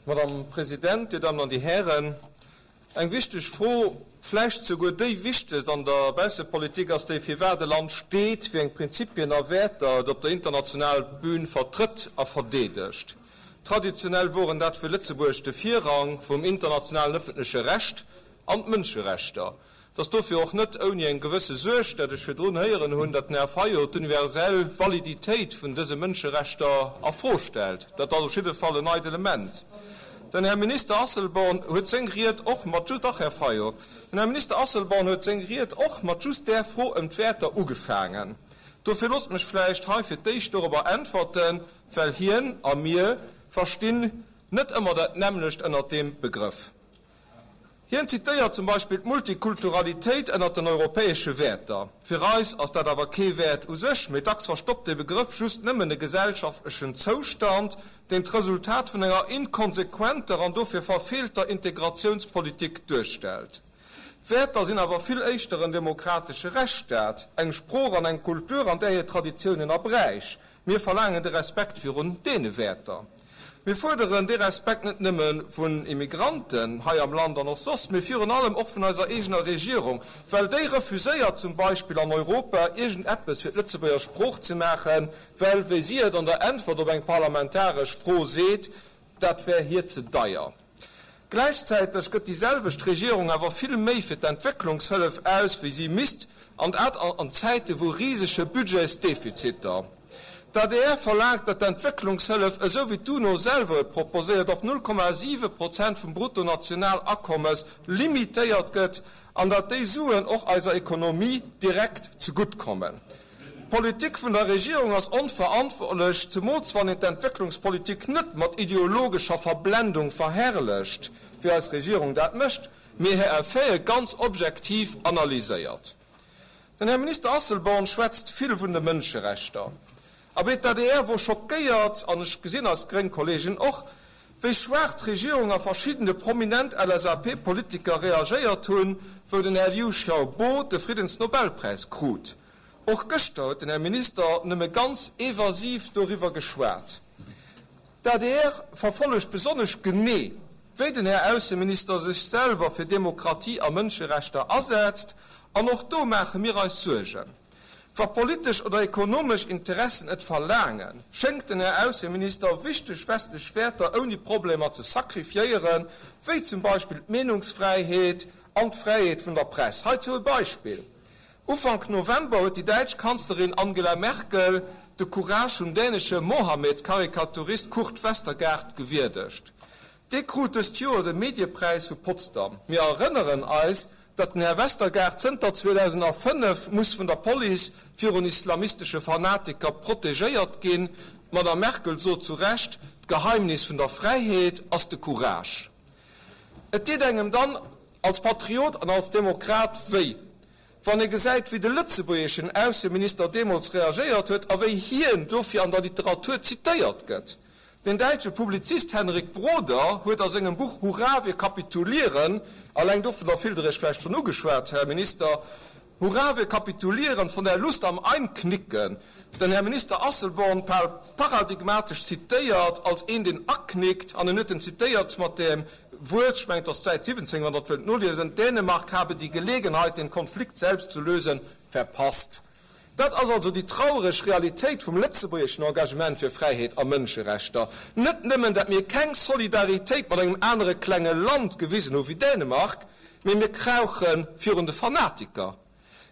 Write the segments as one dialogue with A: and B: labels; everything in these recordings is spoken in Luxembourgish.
A: Madame President, Dir Dammen an Dir Hären, eng wichteg Fro, vläicht souguer déi wichtegst an der Baussepolitik ass déi, firwat e Land steet, wéi eng Prinzipien a Wäerter et op der international Bühn vertrëtt a verdeedegt. Traditionell woren dat fir Lëtzebuerg de Virrang vum internationalen ëffentleche Recht an d'Mënscherechter. Et ass dofir och net ouni eng gewësse Suerg, dat ech virdrun héieren hunn, datt den Här Fayot d'universell Validitéit vun dëse Mënscherechter a Fro stellt. Dat ass op jidde Fall en neit Element. Den Här Minister Asselborn huet seng Ried och mat just, dach, Här Fayot, den Här Minister Asselborn huet seng Ried och mat just där Fro ëm d'Wäerter ugefaangen. Dofir loosst mech vläicht hei fir d'éischt dorobber äntwerten, well hien a mir verstinn net ëmmer dat nämmlecht ënnert deem Begrëff. Hien zitéiert zum Beispill d'Multikulturalitéit ënnert den europäesche Wäerter. Fir eis ass dat awer kee Wäert u sech, mee dacks verstoppt dee Begrëff just nëmmen e gesellschaftlechen Zoustand, deen d'Resultat vun enger inkonsequenter an dofir verfeelter Integratiounspolitik duerstellt. D'Wäerter sinn awer vill éischter en demokratesche Rechtsstaat, eng Sprooch an eng Kultur an där hir Traditiounen a Bräich. Mir verlaangen de Respekt virun deene Wäerter. Mir fuerderen dee Respekt net nëmme vun Immigranten hei am Land an och soss, mee virun allem och vun eiser eegener Regierung, well déi refuséiert zum Beispill an Europa iergendeppes fir d'Lëtzebuerger Sprooch ze maachen, well, wéi si et an der Äntwert op eng parlamentaresch Fro seet, dat wär hir ze deier. Gläichzäiteg gëtt déi selwecht Regierung awer vill méi fir d'Entwécklungshëllef aus, wéi si misst, an dat an Zäite vu risege Budgetsdefiziter. D'adr verlaangt, datt d'Entwécklungshëllef, esou wéi d'UNO selwer et proposéiert, op 0,7 Prozent vum Bruttonationalakommes limitéiert gëtt an datt déi Suen och eiser Ekonomie direkt zegutt kommen. D'Politik vun der Regierung ass onverantwortlech, zemools wann een d'Entwécklungspolitik net mat ideologescher Verblendung verherrlecht, wéi eis Regierung dat mécht, mee hir Effete ganz objektiv analyséiert. Den Här Minister Asselborn schwätzt vill vun de Mënscherechter. Abee, d'ADR wor schockéiert, an ech gesinn eis gréng Kollegen och, wéi schwaach d'Regierung a verschiddene prominent LSAP-Politiker reagéiert hunn, wou den Här Liu Xiaobo de Friddensnobelpräis krut. Och gëschter huet den Här Minister nëmme ganz evasiv doriwwer geschwat. D'adr verfollegt besonnesch genee, wéi den Här Ausseminister sech selwer fir Demokratie a Mënscherechter asetzt, an och do maache mir eis Suergen. Wa politesch oder ekonomesch Interessen et verlaangen, schéngt den Här Ausseminister wichteg westlech Wäerter ouni Problemer ze sacrifiéieren, wéi zum Beispill d'Meenungsfräiheet an d'Fräiheet vun der Press. Heizou e Beispill, Ufank November huet déi däitsch Kanzlerin Angela Merkel de Courage vum dänesche Mohammed-Karikaturist Kurt Westergaard gewierdegt. Dee krut dëst Joer de Mediepräis vu Potsdam. Mir erënneren eis, datt den Här Westergaard zënter 2005 muss vun der Police virun islamistesche Fanatiker protegéiert ginn. D'Madame Merkel sot zu Recht, D'Geheimnis vun der Fräiheet ass de Courage. Et deet engem dann als Patriot an als Demokrat wéi, wann ee gesäit, wéi de lëtzebuergeschen Ausseminister deemools reagéiert huet a wéi hien dofir an der Literatur zitéiert gëtt. Den däitsche Publizist Henrik Broder huet a sengem Buch Hurra, wir kapitulieren, alleng dovunner fillt Der Iech vläicht schonn ugeschwat, Här Minister, Hurra, wir kapitulieren, von der Lust am Einknicken den Här Minister Asselborn bal paradigmatesch zitéiert als een, deen aknickt, an en huet en zitéiert mat dem Wuert, ech mengen, et ass d'Säit 17, wann Der et wëllt noliesen, Dänemark habe die Gelegenheit, den Konflikt selbst zu lösen, verpasst. Dat ass also déi traureg Realitéit vum lëtzebuergeschen Engagement fir Fräiheet a Mënscherechter. Net nëmmen, dat mir keng Solidaritéit mat engem anere klenge Land gewisen hu wéi Dänemark, mee mir krauche virun de Fanatiker.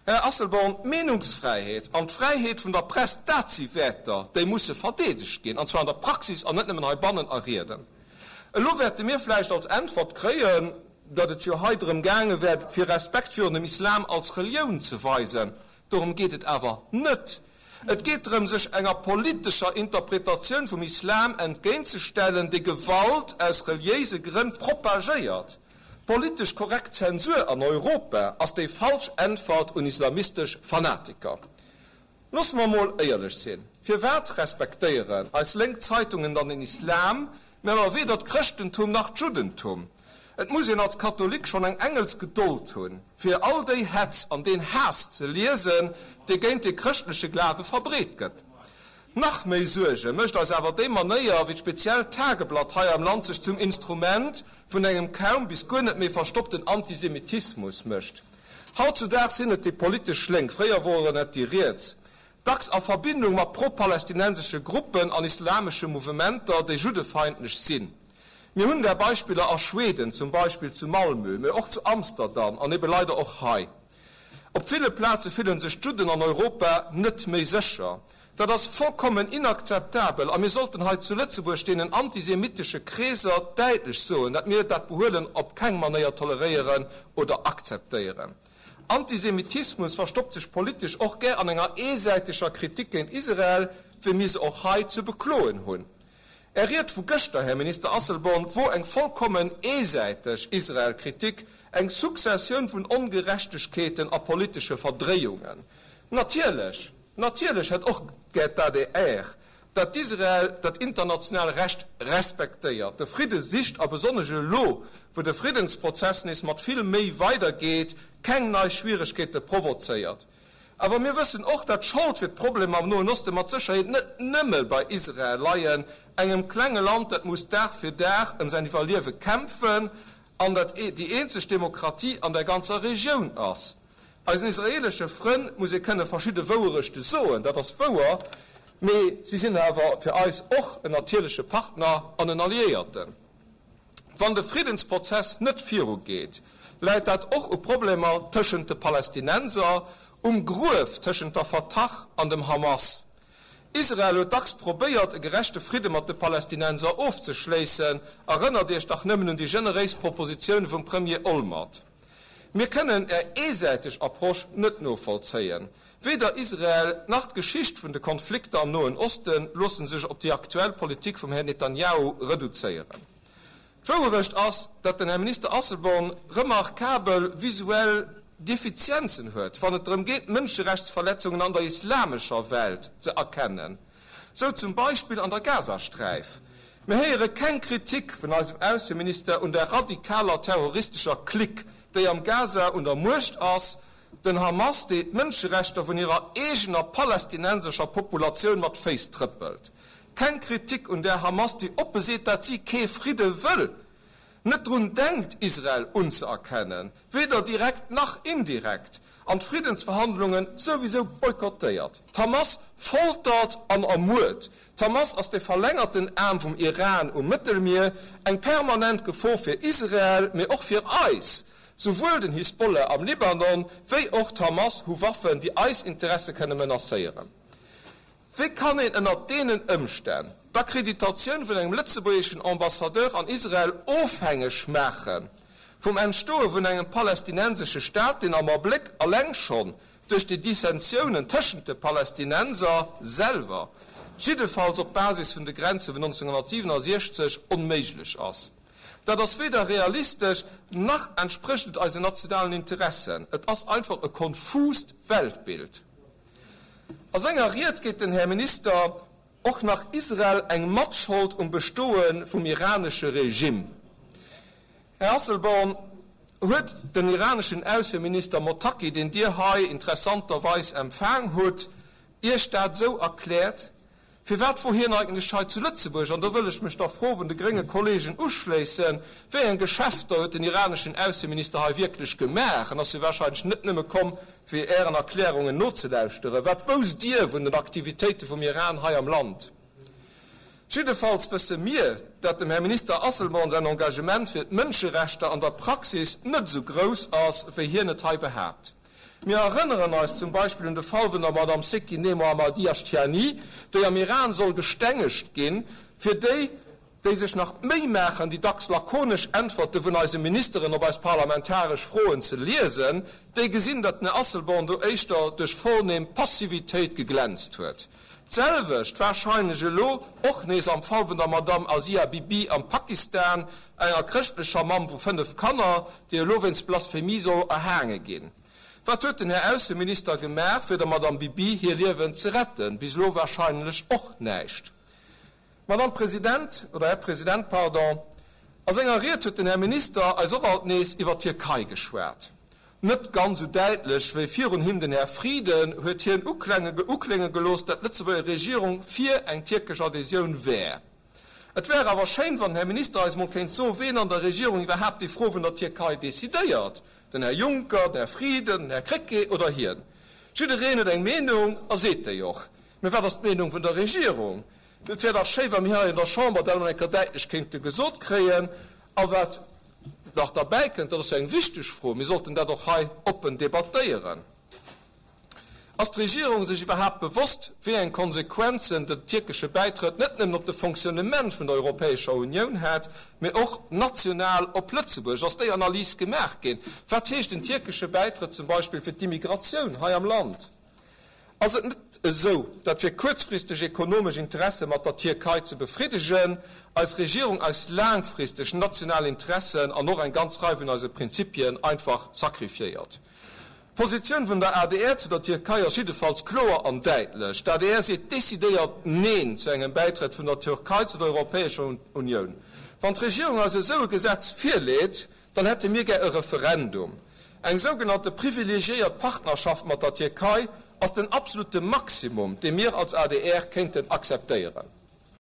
A: Här Asselborn, d'Meenungsfräiheet an d'Fräiheet vun der Press, dat si Wäerter, déi musse verdeedegt ginn, an zwar an der Praxis an net nëmmen heibannen a Rieden. Elo wäerte mir vläicht als Äntwert kréien, datt et jo hei drëm gaange wär, fir Respekt virun dem Islam als Relioun ze weisen. Dorëm geet et awer net. Et geet drëm, sech enger politescher Interpretatioun vum Islam entgéintzestellen, déi Gewalt aus reliéise Grënn propagéiert. Politesch korrekt Zensur an Europa ass déi falsch Äntwert un islamistesch Fanatiker. Loosse mer emol éierlech sinn, Firwat respektéieren eis lénk Zeitungen dann den Islam, mä awer weder d'Chrëschtentum nach d'Juddentum? Et muss een als Katholik schonn eng Engelsgedold hunn, fir all déi Hetz an deen Haass ze liesen, dee géint de chrëschtleche Glawe verbreet gëtt. Nach méi Suerge mécht eis awer déi Manéier, wéi speziell d'Tageblatt hei am Land sech zum Instrument vun engem kaum bis guer net méi verstoppten Antisemitismus mécht. Hautzudaags sinn et déi politesch Lénk, fréier woren et déi Riets, dacks a Verbindung mat pro-palästinensesche Gruppen an islamesche Mouvementer, déi juddefeindlech sinn. Mir hunn där Beispiller a Schweden, zum Beispill zu Malmö, mä och zu Amsterdam an ebe leider och hei. Op ville Plaze fillen sech d'Judden an Europa net méi sécher. Dat ass vollkommen inakzeptabel a mir sollten hei zu Lëtzebuerg deenen antisemitesche Kreeser däitlech soen, dat mir dat Behuelen op keng Manéier toleréieren oder akzeptéieren. Antisemitismus verstoppt sech politesch och gär an enger eesäiteger Kritik géint Israel, wéi mir se och hei ze bekloen hunn. Är Ried vu gëschter, Här Minister Asselborn, wor eng vollkommen eesäiteg Israel-Kritik, eng Successioun vun Ongerechtegkeeten a politesche Verdréiungen. Natierlech, natierlech hätt och gär d'ADR, datt Israel dat international Recht respektéiert, de Fridde sicht a besonnesch elo, wou de Friddensprozess nees mat vill Méi weidergeet, keng nei Schwieregkeete provozéiert. Awer mir wëssen och, dat d'Schold fir d'Problemer am Noen Oste mat Sécherheet net nëmme bei Israel leien, engem klenge Land, dat muss Dag fir Dag ëm säin Iwwerliewe kämpfen an dat déi eenzeg Demokratie an der ganzer Regioun ass. Eisen israeelesche Frënn muss ee kënne verschidde Wouerechte soen, dat ass wouer, mee si sinn awer fir eis och en natierleche Partner an en Alliéierten. Wann de Friddensprozess net virugeet, läit dat och u Problemer tëschent de Palästinenser, um Gruef tëschent der Fatah an dem Hamas. Israel huet dacks probéiert, e gerechte Fridde mat de Palästinenser ofzeschléissen, erënnert Iech dach nëmmen un déi generéis Propositioune vum Premier Olmert. Mir kënnen Är eesäiteg Approche net novollzéien. Weder Israel nach d'Geschicht vun de Konflikter am Noen Oste loosse sech op déi aktuell Politik vum Här Netanjahu reduzéieren. D'Wouerecht ass, datt den Här Minister Asselborn remarkabel visuell Defizienzen huet, wann et drëm geet, Mënscherechtsverletzungen an der islamescher Welt ze erkennen, sou zum Beispill an der Gazasträif. Mir héiere keng Kritik vun eisem Ausseminister un der radikaler terroristescher Clique, déi am Gaza un der Muecht ass, Den Hamas, déi d'Mënscherechter vun hirer eegener palästinensescher Populatioun mat Féiss trëppelt. Keng Kritik un där Hamas, déi oppe seet, dat si kee Fridde wëll, net drun denkt Israel unzëerkennen, weder direkt nach indirekt, an d'Friddensverhandlunge souwisou boykottéiert. D'Hamas foltert an ermuert. D'Hamas ass de verlängerten Aarm vum Iran um Mëttelmier, eng permanent Gefor fir Israel, mee och fir eis. Souwuel den Hisbollah am Libanon wéi och d'Hamas hu Waffen, déi eis Interesse kënne menacéieren. Wéi kann een ënnert deenen Ëmstänn d'Akkreditatioun vun engem lëtzebuergeschen Ambassadeur an Israel ofhängeg maache vum Entstoe vun engem palästinensesche Staat, deen am Abléck alleng schonn duerch déi Dissensiounen tëschent de Palästinenser selwer, jiddefalls op Basis vun de Grenze vun 1967, onméiglech ass? Dat ass weder realistesch, nach entsprécht et eisen nationalen Interessen. Et ass einfach e konfust Weltbild. A senger Ried gétt den Här Minister och nach Israel eng Matschold um Bestoe vum iranesche Regime. Här Asselborn, huet den iraneschen Ausseminister Mottaki, deen Dir hei interessanterweis empfaang hutt, Iech dat esou erkläert? Firwat wor hien eigentlech hei zu Lëtzebuerg? An do wëll ech mech der Fro vun de grénge Kollegen uschléissen, Wéi eng Geschäfter huet den iraneschen Ausseminister hei wierklech gemaach? En ass jo wahrscheinlech net nëmme komm, fir Ären Erklärungen nozelauschteren. Wat wousst Dir vun den Aktivitéite vum Iran hei am Land? Jiddefalls wësse mir, dat dem Här Minister Asselborn säin Engagement fir d'Mënscherechter an der Praxis net esou grouss ass, wéi hien et hei behaapt. Mir erënneren eis zum Beispill un de Fall vun der Madame Sekineh Mohammadi Ashtiani, déi am Iran soll gestengegt ginn. Fir déi, déi sech nach d'Méi maachen, déi dacks lakonesch Äntwerte vun eise Ministeren op eis parlamentaresch Froen ze liesen, déi gesinn, datt den Här Asselborn do éischter duerch vornehm Passivitéit geglänzt huet. D'selwecht warscheinlech elo och nees am Fall vun der Madamm Asia Bibi am Pakistan, enger chrëschtlecher Mamm vu 5 Kanner, déi elo wéinst Blasphemie soll erhaange ginn. Wat huet den Här Ausseminister gemaach, fir der Madamm Bibi hir Liewen ze retten? Bis elo warscheinlech och näischt. Madamm President, oder Här President, pardon, a senger Ried huet den Här Minister eis och alt nees iwwer d'Tierkei geschwat. Net ganz esou däitlech wéi virun him den Här Frieden, huet hien uklénge gelooss, dat d'Lëtzebuerger Regierung fir eng tierkesch Adhésioun wär. Et wär awer schéin, wann den Här Minister eis mol kéint soen, ween an der Regierung iwwerhaapt déi Fro vun der Tierkei decidéiert, den Här Juncker, den Här Frieden, den Här Krecké oder hien. Jiddereen huet eng Meenung a seet déi och. Mä wat ass d'Meenung vun der Regierung? Et wär dach schéi, wa mir hei an der Chamber dat emol eng Kéier däitlech kéinte gesot kréien. A wat nach derbäi kënnt, dat ass jo eng wichteg Fro, mir sollten dat och hei oppen debattéieren, Ass d'Regierung sech iwwerhaapt bewosst, wéi eng Konsequenzen den tierkesche Bäitrëtt net nëmmen op de Fonctionnement vun der Europäescher Unioun hätt, mee och national op Lëtzebuerg? Ass déi Analys gemaach ginn? Wat heescht en tierkesche Bäitrëtt zum Beispill fir d'Immigratioun hei am Land? Ass et net esou, datt fir kuerzfristeg ekonomesch Interesse mat der Tierkei ze befriddegen, eis Regierung eis laangfristeg national Interessen an och eng ganz Rei vun eise Prinzipien einfach sacrifiéiert? D'Positioun vun der adr zu der Tierkei ass jiddefalls kloer an däitlech. D'adr seet decidéiert Neen zu engem Bäitrëtt vun der Türkei zu der Europäescher Unioun. Wann d'Regierung eis esou e Gesetz virleet, Dann hätte mir gär e Referendum. Eng sougenannte privilegiéiert Partnerschaft mat der Tierkei ass den absolute Maximum, dee mir als adr kéinten akzeptéieren.